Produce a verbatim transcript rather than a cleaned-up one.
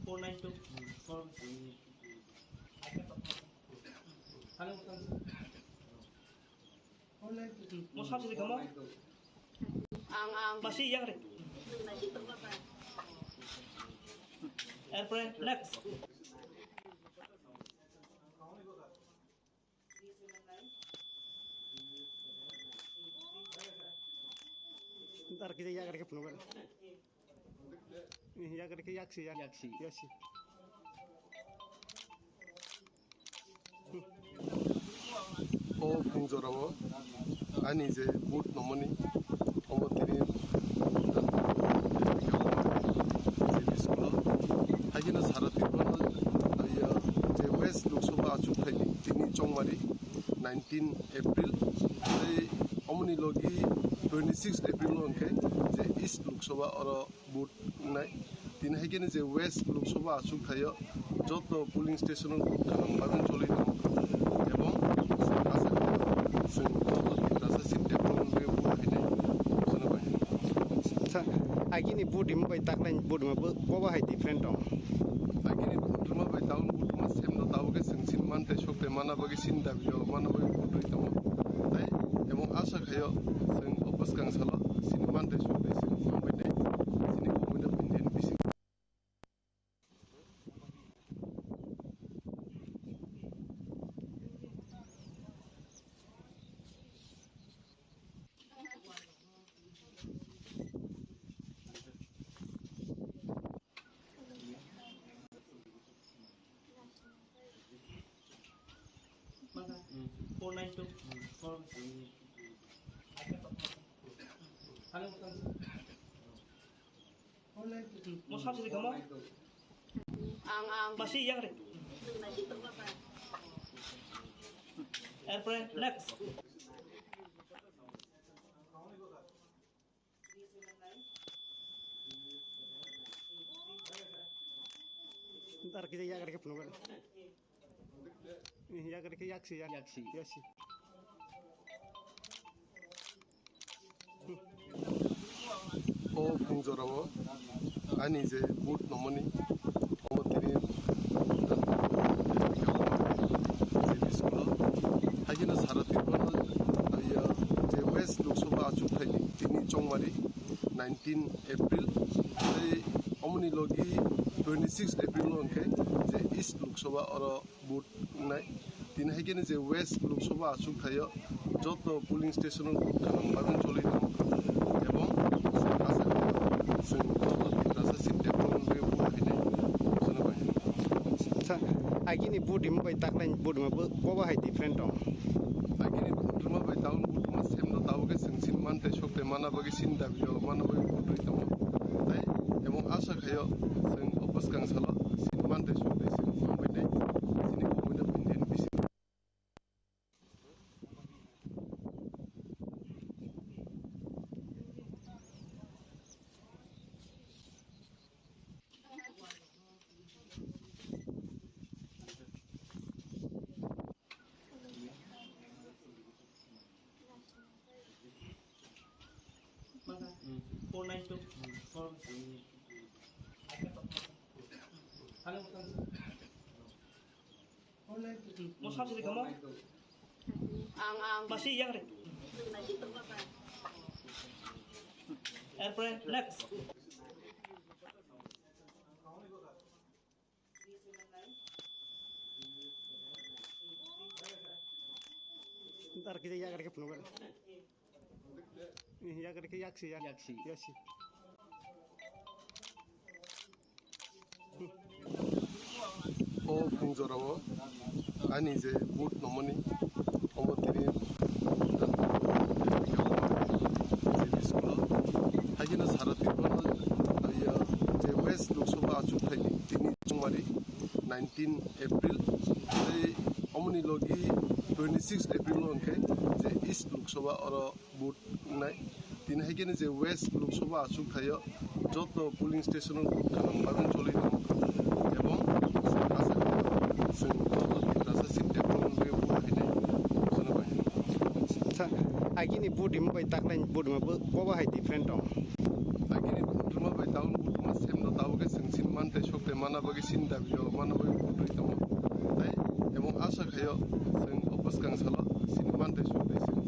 Four nine two. Four. Mo sabsi kamo? Ang, ang. Masi yang re. Airplane, next. Dar kisa yak reke phunuk. Yak reke yaksi, yak. Yaksi. Yaksi. O phung jorao ani je boot nomoni, omo tini J P school o. Haikhe no sara Tripura no, ah, ya, je West Lok Sabha achukthai ni tini chongmari nineteen April, tei omoni logi twenty six April no hwnkhe je East Lok Sabha oro vote wngnai. Tini hai khe no je West Lok Sabha achukthai o joto polling station o vote kaham bagwi choli tongo, ebong chwng asa khe chwng joto Tiprasa seat development bagwi vote khainai, chwng bai. Sa, agini vote rwma bai taklai vote rwma bo, bo bahai different tong? Agini vote rwma bai taun vote rwma same no, tabuk khe chwng chini manthai sok tei mana bagwi chini dabi rok mana bagwi vote rwi tongo. Tai ebong asa khaio chwng o bwskang salo chini manthai sok tei chwng wngbai nai chini komui no Indian bising. Four nine two. Mo sabsi kamo? Ang, ang. Masi yang re. Airplane, next. Dar kisa yak reke phunuk. Yak reke yaksi, yak. Yaksi. Yaksi. O phung jorao ani je boot nomoni, omo tini J P school o. Haikhe no sara Tripura no, ah, ya, je West Lok Sabha achukthai ni tini chongmari nineteen April, tei omoni logi twenty six April no hwnkhe je East Lok Sabha oro vote wngnai. Tini hai khe no je West Lok Sabha achukthai o joto polling station o vote kaham bagwi choli tongo, ebong chwng asa khe chwng joto Tiprasa seat development bagwi vote khainai, chwng bai. Sa, agini vote rwma bai taklai vote rwma bo, bo bahai different tong? Agini vote rwma bai taun vote rwma same no, tabuk khe chwng chini manthai sok tei mana bagwi chini dabi rok mana bagwi vote rwi tongo. Tai ebong asa khaio chwng o bwskang salo chini manthai sok tei chwng wngbai nai chini komui no Indian bising. Four nine two. Mo sabsi kamo? Ang, ang. Masi yang re. Airplane, next. Dar kisa yak reke phunuk. Yak reke yaksi, yak. Yaksi. Yaksi. O phung jorao ani je boot nomoni, omo tini J P school o. Haikhe no sara Tripura no, ah, ya, je West Lok Sabha achukthai ni tini chongmari nineteen April, tei omoni logi twenty six April no hwnkhe je East Lok Sabha oro vote wngnai. Tini hai khe no je West Lok Sabha achukthai o joto polling station o vote kaham bagwi choli tongo, ebong chwng asa khe chwng joto Tiprasa seat development bagwi vote khainai, chwng bai. Sa, agini vote rwma bai taklai vote rwma bo, bo bahai different tong? Agini vote rwma bai taun vote rwma same no, tabuk khe chwng chini manthai sok tei Mana bagwi chini dabi o, mana bagwi phunui tongo. Tai ebong asa khaio chwng o bwskang salo chini mantwi sugwi se